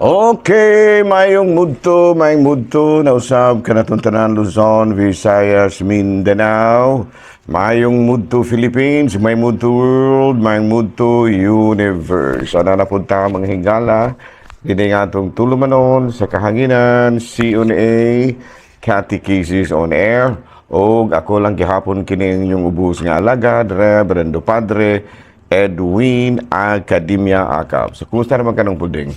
Okay, mayong mudto na usab kanatong tanan, Luzon, Visayas, Mindanao. Mayong mudto, Philippines, may mudto world, may mudto universe. Ana na punta mga higala, dini nga atong tulumanon sa kahanginan, CONA, Catechesis on Air. Og ako lang gihapon kini inyong ubos nga alagad, Reverendo Padre Edwin Academia Acab. So, kumusta naman kanong puding?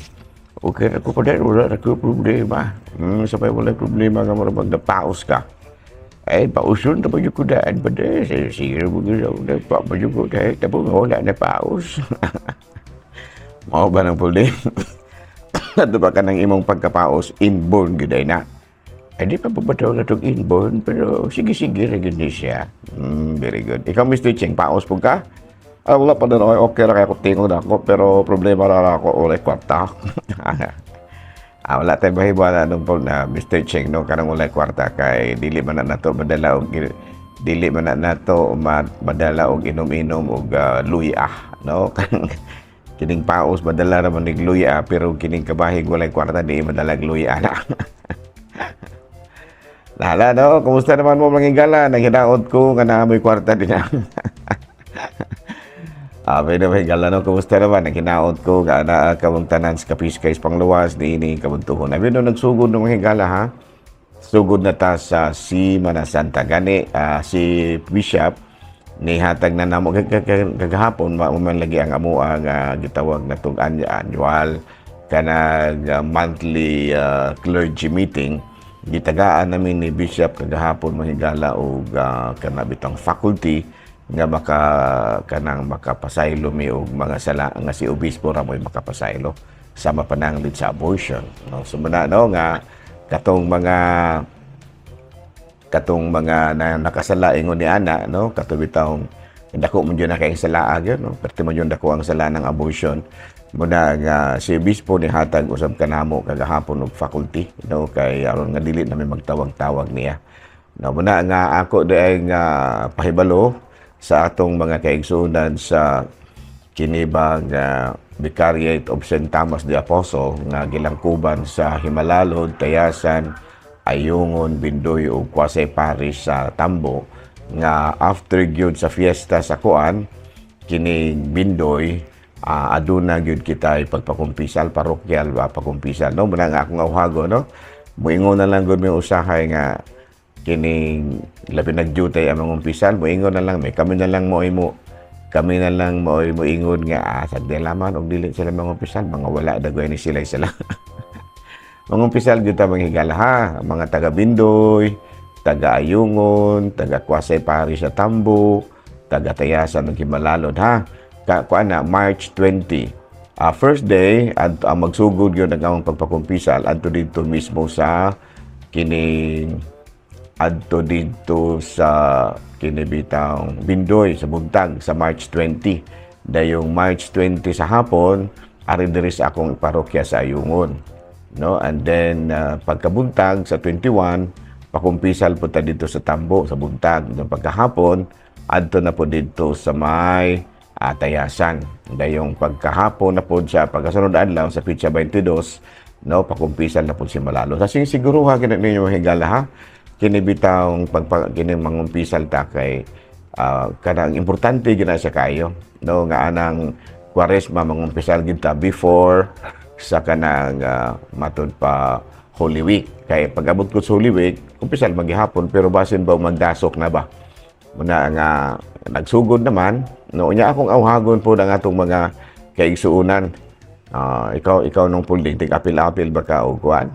Okay, ako pa din, wala na ko problema. Sabay wala problema nga mura magnapaos ka. Ay, pauson na ba yung kudaan pa din? Sige, mo na pa ba yung kudaan? Tapos wala na paos. Mao ba ng puldi? Ato ba ka ng imong pagkapaos, inborn gyud na? Ay, di pa pa ba na itong inborn, pero sige-sige rin yun siya. Very good. Ikaw, Mr. Cheng, paos po ka? Ah, wala pa din ako. Okay ra kaya ko tingog na ako, pero problema ra ako, walay kwarta. Ah, wala tayo mahiwa na nung po na Mr. Cheng, no, kanang walay kwarta kay dili man na nato madala og dili man na nato madala og inom-inom og luya, no? Kining paos madala ra man nig luya, pero kining kabahig walay kwarta, di madala og luya na. Lala, no? Kumusta naman mo, mga higala? Naghinaot ko nga naa moy kwarta din na. Ah, pero may higala, no? Kumusta naman? Naghinaot ko nga naa kamong tanan sa kapiskay pangluwas niini kabuntuhon. Abi no, nagsugod ng mga higala, ha? Sugod na ta sa Simana Santa. Gani, si Bishop nihatag na namo kagahapon man lagi ang amo ang gitawag na tong annual kanag monthly clergy meeting. Gitagaan namin ni Bishop kagahapon, mga higala, og kana bitang faculty nga maka kanang makapasaylo mi og mga sala nga si obispo ra mo'y makapasaylo sa mapananglit sa abortion, no? So muna, no, nga katong mga na nakasala ingon ni ana, no, kato bitawng dako mo jud na kay sala gyud, no, perti mo jud dako ang sala ng abortion. Muna nga si obispo ni hatag usab kanamo kagahapon og faculty, no, kay aron nga dili na mi magtawag-tawag niya, no. Muna nga ako di nga pahibalo sa atong mga kaigsuonan sa kinibang Vicariate of St. Thomas the Apostle nga gilangkuban sa Jimalalud, Tayasan, Ayungon, Bindoy ug Quasi Parish sa Tambo nga after gyud sa fiesta sa kuan kining Bindoy, aduna gyud kita pagpakumpisal parokyal ba, pagkumpisal, no. Muna nga akong awhago, no, muingon na lang gud may usahay nga kining labi nagdyutay ang mga umpisal, moingon na lang may kami na lang mo imo kami na lang mo moingon nga sagdi laman og dili sila mga umpisal, mga wala dagway ni sila sila mga umpisal gyud ta, mga higala, ha, mga taga Bindoy, taga Ayungon, taga Kwasay Parish sa Tambo, taga Tayasan ug Jimalalud, ha. Ka kuan na March 20. First day at magsugod gyud ang among pagpakumpisal adto didto mismo sa kining adto didto sa kinibitang Bindoy sa buntag sa March 20. Dayong March 20 sa hapon, ari diri sa akong parokya sa Ayungon. No? And then pagkabuntag sa 21, pakumpisal po ta dito sa Tambo sa buntag. Then pagkahapon, adto na po dito sa may Tayasan. Dayong pagkahapon na po sa pagkasunod adlaw sa petsa 22, no, pakumpisal na po si Malalo. Sa siguro ha kini ninyo, higala, ha, kini bitawng pagpa kini mangumpisal ta kay kanang importante gyud na siya kayo, no, nga anang Kwaresma mangumpisal gid ta before sa kanang matud pa Holy Week, kay pag-abot ko sa Holy Week, kumpisal maghihapon, pero basin ba magdasok na ba. Muna nga nagsugod naman, no. Unya akong awhagon po ang atong mga kaigsuonan. Ikaw nung pulding tig apil-apil ba ka og kuan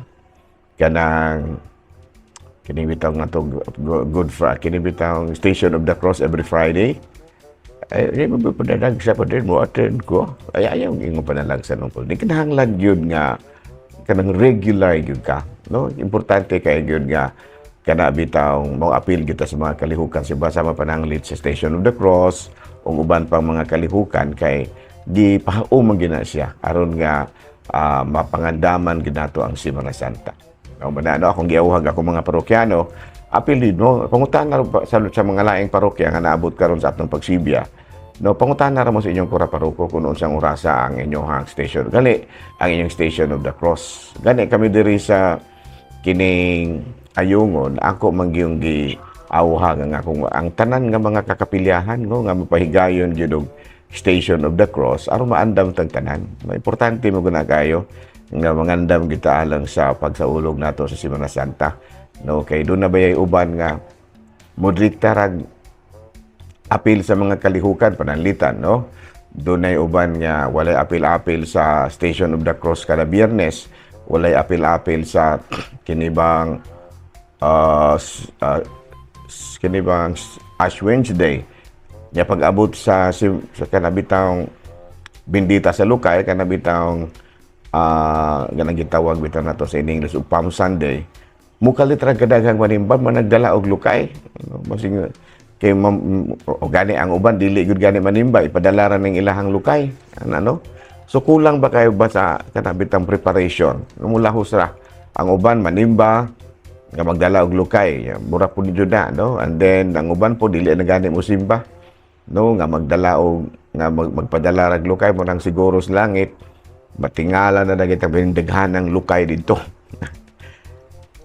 kanang kini bitaw nga to good fra kini bitaw Station of the Cross every Friday? Ay, di mo ba panalagsa pa din mo attend ko? Ay, ayaw ingon panalagsa nung pulding. Kinahanglan yun nga kanang regular gyud ka, no? Importante kay gyud nga kana bitawng mo appeal kita sa mga kalihukan si basa mapananglit sa Station of the Cross ug uban pang mga kalihukan kay gi pahuman gina siya aron nga mapangandaman gid nato ang Semana Santa. No, mana, no, akong giawhag ako mga parokyano, apil din no, pangutana sa mga laing parokya nga naabot karon sa atong pagsibya. No, pangutana ra mo sa inyong kura paroko kung unsang orasa ang inyong station. Gani ang inyong Station of the Cross. Gani kami diri sa kining Ayungon, ako man gyung gi awha nga akong ang tanan nga mga kakapilyahan, no, nga mapahigayon gyud og Station of the Cross aron maandam tag tanan. Importante mo guna kayo nga mangandam kita alang sa pagsaulog nato sa Semana Santa. No, kay duna bayay uban nga modrekta rag apil sa mga kalihukan pananglitan, no? Dunay uban nga walay apil-apil sa Station of the Cross kada Biyernes, walay apil-apil sa kinibang Ash Wednesday. Nya pag-abot sa kanabitang bindita sa lukay, kanabitang ganang gitawag bitaw nato sa in English og Palm Sunday, mukalit ra kadaghang manimba, managdala og lukay. No, masing kay o gani ang uban dili gud gani manimba, ipadala ra ning ilahang lukay. Ano? So kulang ba kayo ba sa kanabitang preparation? Mulahos ra ang uban manimba nga magdala og lukay. Mura po ni na, no? And then ang uban po dili na gani mo simba, no, nga magdala og nga magpadala rag lukay mo nang siguro sa langit matingala na na kita daghan ng lukay dito.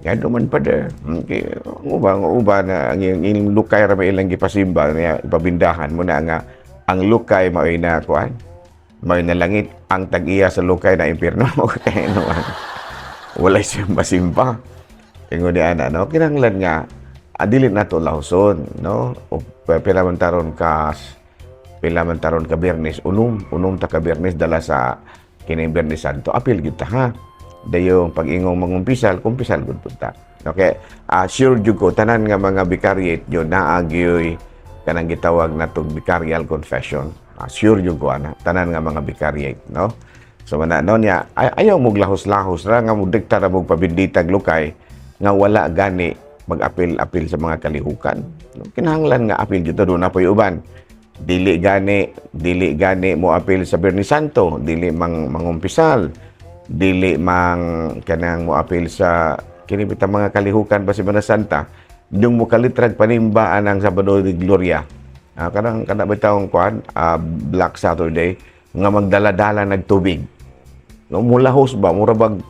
Nga man pa de. Okay. Ang uban na ang ilang lukay ra may ilang gipasimba niya ipabindahan mo na nga ang lukay maoy na kuan. Maoy na langit, ang tag-iya sa lukay na impierno. Okay, no. Walay simba-simba. Ingon ni ana, no, kinahanglan nga dili nato lahuson, no? O pila man taron ka Biyernes, unom ta ka Biyernes dala sa kining Biyernes Santo. Apil gyud ta, ha. Dayong pag-ingong mangumpisal, kumpisal gud pud ta. Okay, sure jud ko tanan nga mga vicariate nyo naa gyoy kanang gitawag natong vicarial confession. Sure jud ko ana, tanan nga mga vicariate, no? So mana no niya, ayaw mo lahos-lahos ra nga mo dikta ra mo pabinditag lukay nga wala gani mag-apil-apil sa mga kalihukan. No, kinahanglan nga apil dito. Duna po'y uban, dili gani mo apil sa Biyernes Santo, dili mang mangumpisal, dili mang kanang mo apil sa kini bitang mga kalihukan ba si Semana Santa, yung mukalitrag panimba ang Sabado de Gloria. Kanang kana bitawng kuan, Black Saturday nga magdala-dala nagtubig. No, mulahos ba, mura bag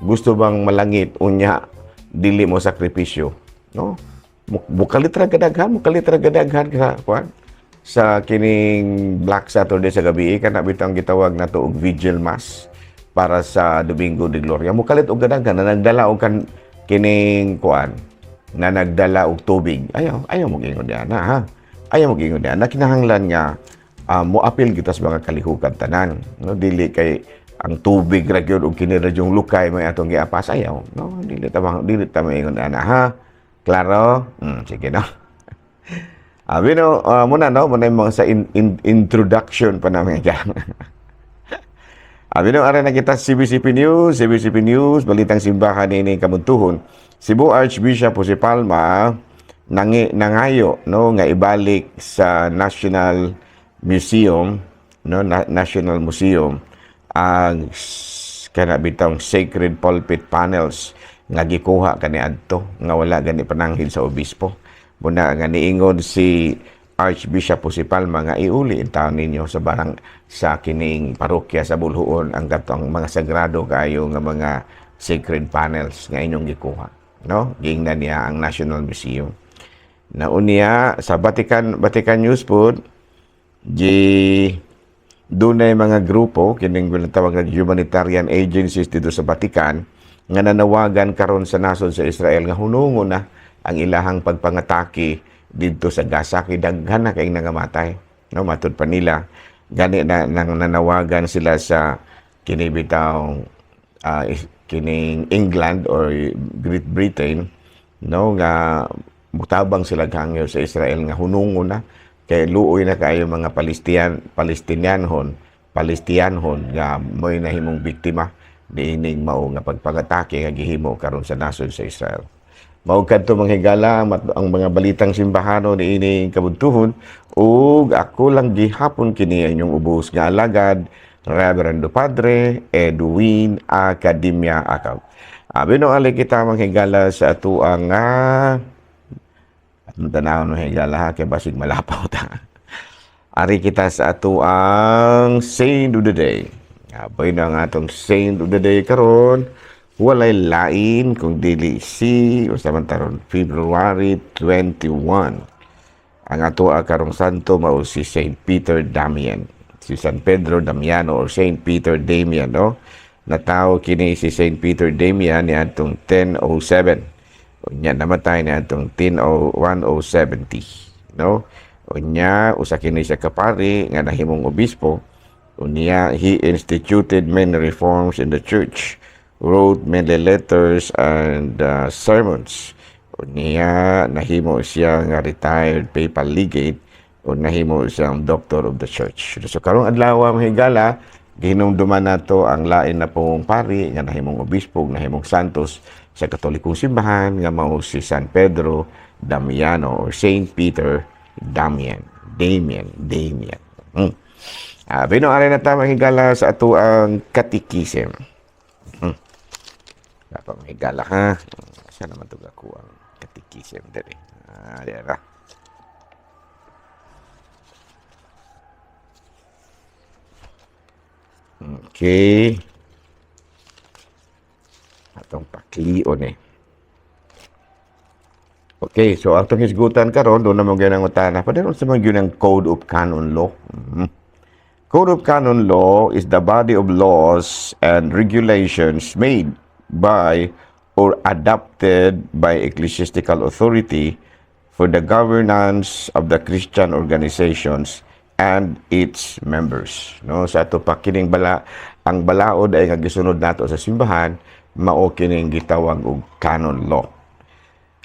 gusto bang malangit unya dili mo sakripisyo, no? Mukalitra kadaghan, mukalitra kadaghan sa kuan sa kining Black Saturday sa gabi, kana bitang gitawag nato og Vigil Mass para sa Domingo de Gloria. Mukalit og kadaghan na nagdala og kan kining kuan na nagdala og tubig. Ayaw, ayaw mo gingon diana, ha. Ayaw mo gingon diana. Kinahanglan nga moapil kita sa mga kalihukan tanan. No, dili kay ang tubig ra gyud og kini ra yung lukay may atong giapas, ayaw, no? Dili ta maingon ana, ha. Klaro? Sige, no. Abi no, muna no, muna yung mga sa introduction pa namin dyan. Abi no, ara na kita CBCP News, CBCP News, balitang simbahan ini kabuntuhon. Cebu Archbishop Jose Palma nangayo, no, nga ibalik sa National Museum, no, National Museum ang kana bitawng sacred pulpit panels nga gikuha kaniadto nga wala gani pananghid sa obispo. Muna nga niingon si Archbishop Jose Palma nga iuli in taon ninyo sa barang sa kining parokya sa Boljoon ang katong mga sagrado kayo nga mga sacred panels nga inyong gikuha, no? Giingnan niya ang National Museum. Naunya sa Vatican News pod gi dunay mga grupo kining ginatawag nga humanitarian agencies dito sa Vatican nga nanawagan karon sa nasod sa Israel nga hunungon na ang ilahang pagpangatake didto sa Gaza kay daghan na kayong nangamatay, no? Matud pa nila gani na nang nanawagan sila sa kini bitawng kining England or Great Britain, no, nga mutabang sila hangyo sa Israel nga hunungon na kay luoy na kaayo mga Palestinianhon Palestinianhon nga mo'y nahimong biktima niining mao nga pagpangatake nga gihimo karon sa nasod sa Israel. Mao kadto, mga higala, ang mga balitang simbahano niining kabuntuhon ug ako lang gihapon kini ang inyong ubos nga alagad, Reverendo Padre Edwin Academia Akaw. Abi no, ali kita, mga higala, sa atuang nga atong tanawon, mga higala, ha, kay basig malapaw ta. Ari kita sa atoang Saint of the Day. Aboy na ang atong Saint of the Day karon. Walay lain kung dili si unsa man taron, February 21. Ang atoa karong santo mao si Saint Peter Damian. Si San Pedro Damiano or Saint Peter Damian, no? Natawo kini si Saint Peter Damian niadtong 1007. Unya namatay niadtong 1070, no? Unya usa kini siya ka pari nga nahimong obispo. Unya he instituted many reforms in the church, wrote many letters and sermons. Unya nahimo siya nga retired papal legate o nahimo siyang doctor of the church. So karong adlaw, mga higala, gihinumduman nato ang lain na pong pari nga nahimong obispo, nahimong santos sa Katolikong simbahan nga mao si San Pedro Damiano or Saint Peter Damian. Damian, Damian. Bino ari na ta, mga higala, sa atoang catechism. Dapat, mga higala, ha. Asa naman to ako ang catechism diri? Ah, dira. Okay. Atong paklion eh. Okay, so ang atong hisgutan karon, duna man gyud nangutana. Padre, unsa man gyud ang Code of Canon Law? Code of Canon Law is the body of laws and regulations made by or adopted by ecclesiastical authority for the governance of the Christian organizations and its members. No, sa ato pa kining bala ang balaod ay nga gisunod nato sa simbahan mao kining gitawag og canon law.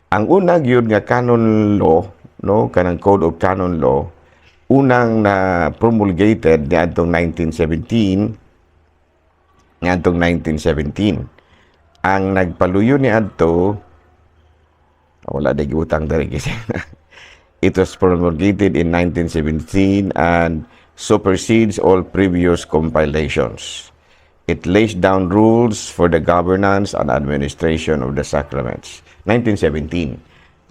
Ang una gyud nga canon law, no, kanang Code of Canon Law, unang na promulgated niadtong 1917, niadtong 1917. Ang nagpaluyo niadto, wala day gibutang diri kasi. It was promulgated in 1917 and supersedes all previous compilations. It lays down rules for the governance and administration of the sacraments. 1917.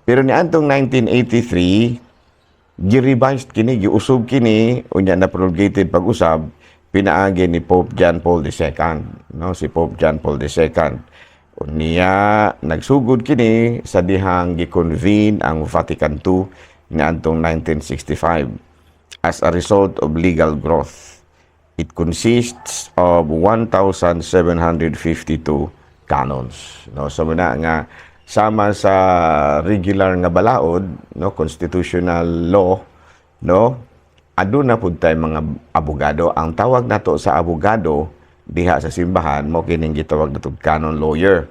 Pero niadtong 1983, gi-revised kini, giusog kini, unya na promulgated pag-usab, pinaagi ni Pope John Paul II. No, si Pope John Paul II. Unya nagsugod kini sa dihang gi-convene ang Vatican II niadtong 1965 as a result of legal growth. It consists of 1,752 canons. No, so muna nga sama sa regular nga balaod, no, constitutional law, no, aduna pud tay mga abogado. Ang tawag nato sa abogado diha sa simbahan mo kining gitawag nato canon lawyer.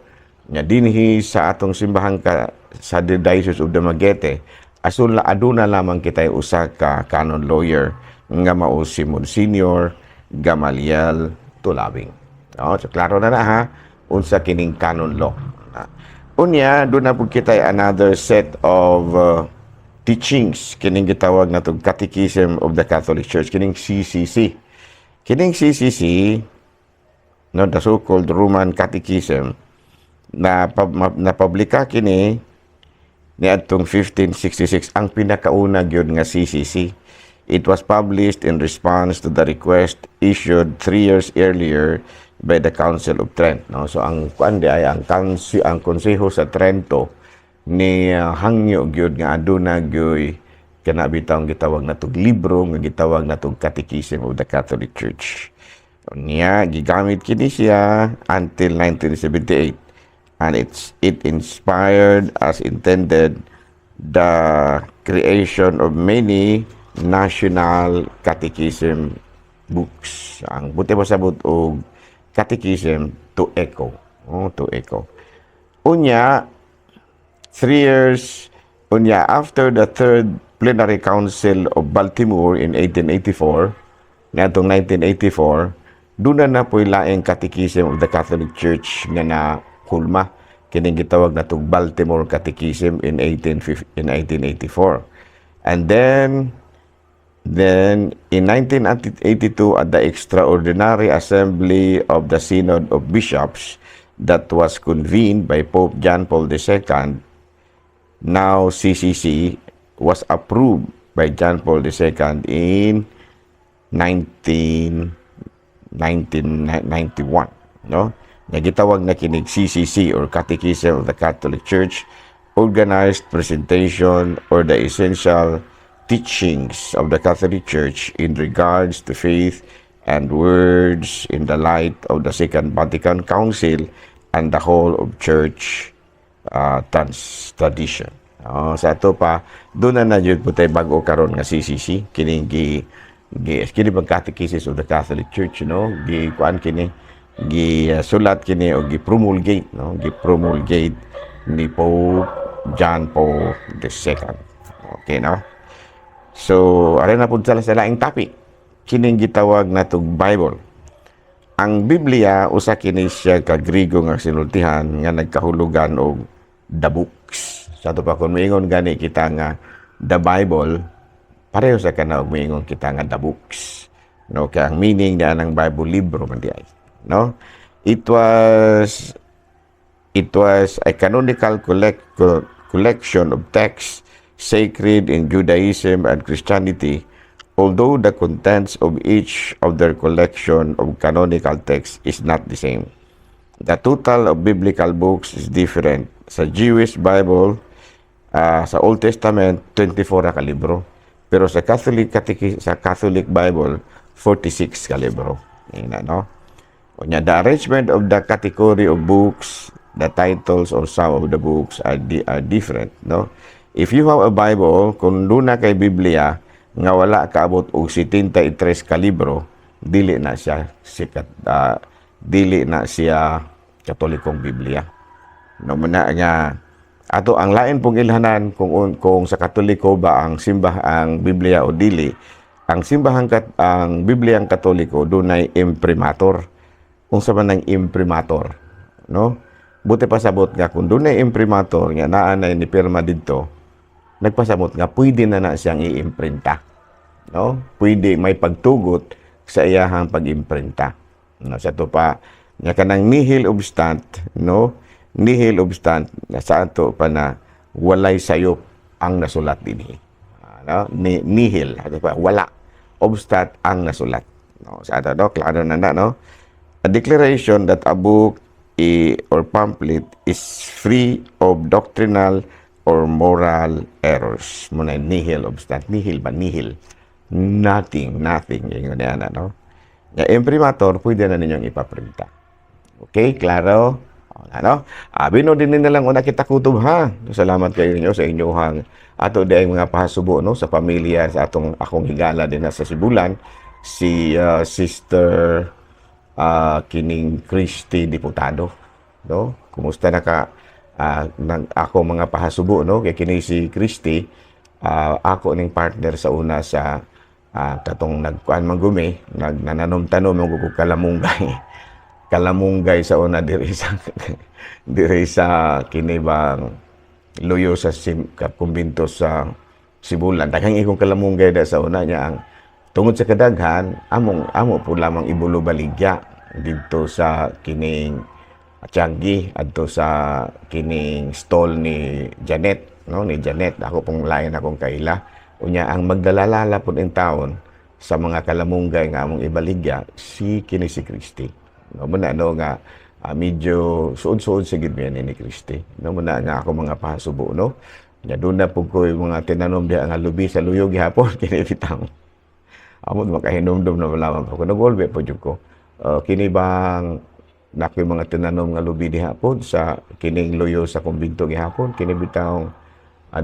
Nya dinhi sa atong simbahan ka sa the Diocese of Dumaguete, asul aduna lamang kitay usa ka canon lawyer nga mao si Monsignor Gamaliel Tulabing. No, so klaro na na ha unsa kining canon law. Unya duna pud kitay another set of teachings kining gitawag nato Catechism of the Catholic Church, kining CCC. Kining CCC, no, the so-called Roman Catechism, na napublika kini niadtong 1566, ang pinakauna gyud nga CCC. It was published in response to the request issued 3 years earlier by the Council of Trent. No? So ang kuan di ay ang council, ang konseho sa Trento ni hangyo gyud nga aduna gyud kana bitawng gitawag natog libro nga gitawag natog Catechism of the Catholic Church. Niya gigamit kini siya until 1978 and it inspired, as intended, the creation of many national catechism books. Ang buti mo sabot og catechism to echo. Oh, to echo. Unya, 3 years, unya, after the Third Plenary Council of Baltimore in 1884, ngadtong 1984, duna na po'y laing Catechism of the Catholic Church nga na hulma kining gitawag natog Baltimore Catechism in 1884. And then, in 1982, at the Extraordinary Assembly of the Synod of Bishops that was convened by Pope John Paul II, now CCC, was approved by John Paul II in 19 1991, no? Nga gitawag na kinig CCC or Catechism of the Catholic Church, organized presentation or the essential teachings of the Catholic Church in regards to faith and words in the light of the Second Vatican Council and the whole of Church tradition. Oh, sa ato pa, doon na na jud po tayo bago karon nga CCC, kining gi, gi kini bang Catechism of the Catholic Church, no? Gi kuan kini, gi sulat kini o gi promulgate, no? Gi promulgate ni Pope John Paul II. Okay, no? So, ari na pud sa laing topic. Kining gitawag natong Bible. Ang Biblia usa kini siya ka Griego nga sinultihan nga nagkahulugan og the books. Sa ato pa, kung miingon gani kita nga the Bible, pareho sa kana og miingon kita nga the books. No, kay ang meaning niya ng Bible, libro man di ay. No? It was a canonical collection of texts sacred in Judaism and Christianity, although the contents of each of their collection of canonical texts is not the same. The total of biblical books is different. Sa Jewish Bible, sa Old Testament, 24 na ka libro. Pero sa Catholic Bible, 46 ka libro. Yan na, no? Unya, the arrangement of the category of books, the titles or some of the books are different, no? If you have a Bible, kung duna kay Biblia nga wala kaabot og 73 ka libro, dili na siya sikat, dili na siya Katolikong Biblia. No, muna nga ato ang lain pong ilhanan kung sa Katoliko ba ang simbah ang Biblia o dili. Ang simbahan kat ang Bibliang Katoliko, dunay imprimatur. Unsa man ang imprimatur, no? Buti pasabot nga kung dunay imprimatur nga naa na ni pirma didto, nagpasabot nga pwede na na siyang iimprinta, no? Pwede, may pagtugot sa iyahang pag-imprinta. No, sa to pa nga kanang nihil obstat, no? Nihil obstat nga sa ato pa na walay sayop ang nasulat dinhi. Ah, no? Nihil, ato pa wala, obstat ang nasulat. No, sa ato, no, klaro na na, no? A declaration that a book or pamphlet is free of doctrinal or moral errors. Muna nihil obstat. Nihil ba? Nihil. Nothing, nothing. Yung yan, ano? Nga imprimatur, pwede na ninyong ipaprinta. Okay, klaro? Ano? Abi no din na lang una kita kutob ha. Salamat kayo ninyo sa inyong ato di ay mga pahasubo, no, sa pamilya sa atong akong higala din na sa Sibulan, si Sister kining Christy Diputado, no? Kumusta na ka nag ako mga pahasubo, no? Kay kini si Christy, ako ning partner sa una sa katong nagkuan man gumi, nagnananom-tanom man ko kalamunggay. Kalamunggay sa una diri sa kini bang luyo sa kumbinto sa Sibulan. Daghang ikong kalamunggay da sa una niya, ang tungod sa kadaghan, among amo po lamang ibulo baligya didto sa kining Tianggi, adto sa kining stall ni Janet, no, ni Janet. Ako pong lain akong kaila. Unya ang magdalalala pud in taon sa mga kalamunggay nga among ibaligya, si kini si Christy. No, muna no nga medyo suod-suod sa gid ni Christy. No, muna nga ako mga pahasubo, no. Nya doon na pud ko yung mga tinanom diha nga lubi sa luyo gihapon kini bitang. Amo makahinumdum na lamang ko. Nagolbe po jud ko. Kini bang nako yung mga tinanom nga lubi diha pod sa kining luyo sa kumbinto gihapon, kini bitawng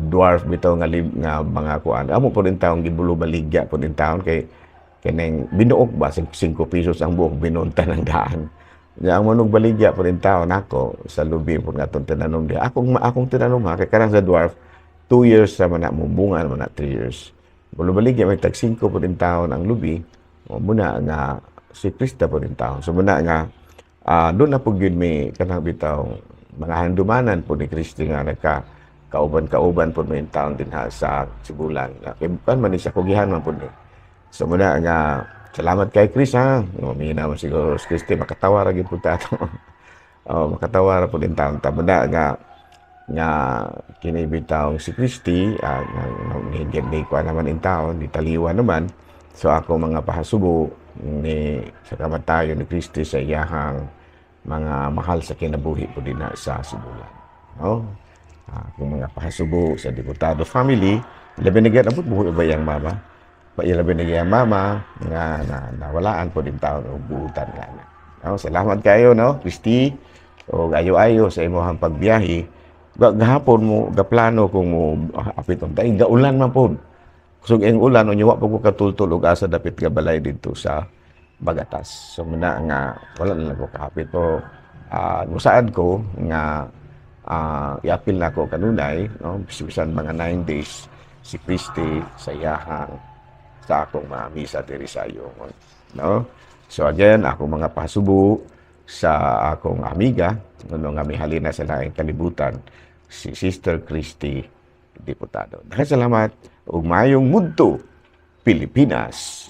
dwarf bitaw nga lib, nga mga kuan, amo po rin taong gibulo baligya po din taon kay kining binuok ba 5 pesos ang buok, binunta ng daan. Nya ang manog baligya po rin taon nako sa lubi po nga atong tinanom diha, akong akong tinanom ha, kay karang sa dwarf, 2 years sa man na mubungan man na, 3 years bulo baligya, may tag 5 po din taon ang lubi o muna nga si Krista po din taon. So muna nga doon na po gyud may kanang bitaw mga handumanan po ni Kristi nga nagka kauban-kauban po may taon din ha sa Sibulan. Kay kan man ni siya kugihan man po ni. So muna nga salamat kay Chris ha. Mamina man siguro si Kristi, makatawa ra gyud po ta ato. Oh, makatawa ra po din taon ta muna nga Nga kini bitawng si Christy ni ni kuan naman in taon, ni taliwa naman. So ako mga pahasubo ni sa kamatayon ni Christy sa iyahang mga mahal sa kinabuhi po din na sa Sibulan, no? Akong mga pahasubo sa Diputado family, labi na gyud, abot buhi ba iyang mama? Pa labi na iyang mama nga na, nawalaan po din taon og buutan nga na. No, salamat kayo, no, Christy, og ayo-ayo sa imong pagbiyahe. Gahapon mo gaplano kung mo apit unta, gaulan man pod. Kusog ang ulan, unya wa pa ko katultol og asa dapit nga balay didto sa Bagatas. So muna nga wala na lang ko kahapit po. Musaad ko nga iapil na ko kanunay, no, bisan mga 9 days si Christy sa iyahang sa akong mga misa diri sa Ayungon, no? So again, akong mga pasubo sa akong amiga, no, nga mihalina sa laing kalibutan, si Sister Christy Diputado. Daghang salamat ug maayong mudto, Pilipinas.